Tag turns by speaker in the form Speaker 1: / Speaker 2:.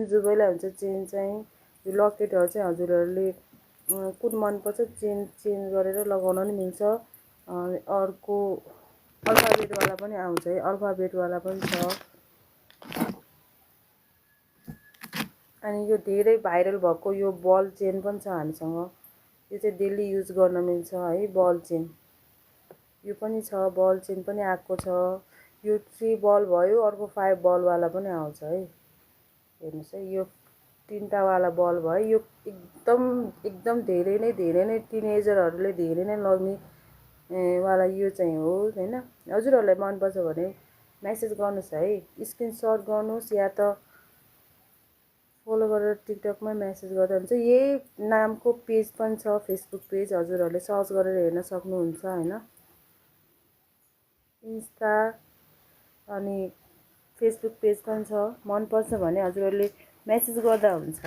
Speaker 1: जुबैलाई हुन्छ चेन चाहिँ यो लकेटहरू चाहिँ हजुरहरूले कुन मनपर्छ चेन्ज गरेर लगाउन पनि मिल्छ। अर्को अल्फाबेटवाला पनि आउँछ है, अल्फाबेटवाला पनि छ। अनि यो धेरै भाइरल भएको यो बल चेन पनि छ हामीसँग। यो चाहिँ डेली युज गर्न मिल्छ है, बल चेन यो पनि छ। बल चेन पनि आएको छ। यो 3 बल भयो, अर्को 5 बलवाला पनि आउँछ है। हेर्नुहोस् है, यो 3टा वाला बल भयो। यो एकदम धेरै नै टिनेजरहरूले धेरै नै लग्ने वाला यो चाहिँ हो हैन। हजुरहरूलाई मनपर्छ भने मेसेज गर्नुहोस् है, स्क्रिनसट गर्नुहोस् या त फलो गरेर टिकटकमै मेसेज गर्दा हुन्छ। यही नामको पेज पनि छ, फेसबुक पेज, हजुरहरूले सर्च गरेर हेर्न सक्नुहुन्छ हैन। इन्स्टा अनि फेसबुक पेज पनि छ। मनपर्छ भने हजुरहरूले मेसेज गर्दा हुन्छ।